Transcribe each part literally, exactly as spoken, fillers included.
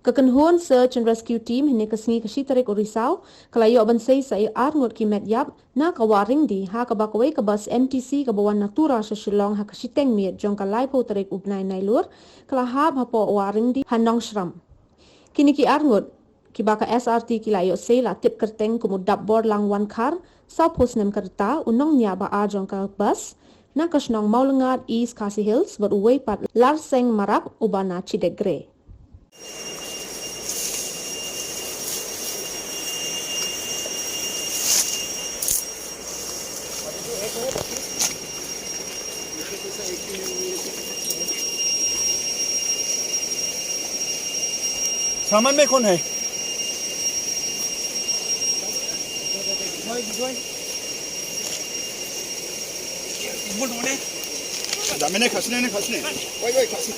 Ka kynhun Search and Rescue Team hynne ka sngi ka shi tarik u Risaw ka la ïoh ban sei sa i arngut ki met ïap na ka Wah Ryngdi ha kaba kawei ka bus M T C kaba wan na Tura sha Shillong ha ka shiteng miet jong ka laiphew tarik u bnai Nailur ka la hap hapoh Wah Ryngdi ha Nongshram. Kine ki arngut kiba ka S R T ki la ïoh sei la tip kyrteng kum u Dapbor Langwan Khar, sawphew snem ka rta, u nongñiah ba ar jong ka bus na ka shnong Mawlyngad, East Khasi Hills, bad uwei pat Larseng Marak uba na Chidekgre. सामान में कौन है? Dah, mana kat sini, ni kat sini. Wait, wait, kat sini.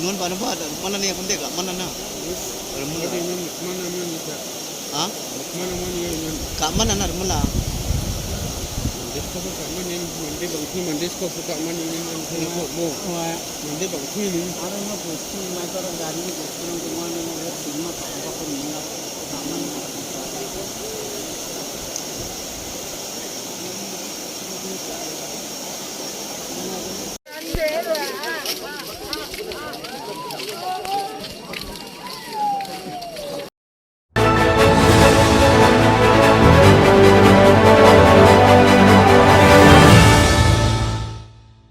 Nun ba na ba da mana ne kun de ka mana na. Mana ne ka. Ha? Mana mana ne. Ka mana na mula. Ko ka man ning, man de bang thi, man de ko ka man ning, man ko mo. Wa. Man de bang thi ning. Ara no ko thi, ma to ra gari ni ko thi, no ko man ni, no ko thi, ma to ko ko ni, no.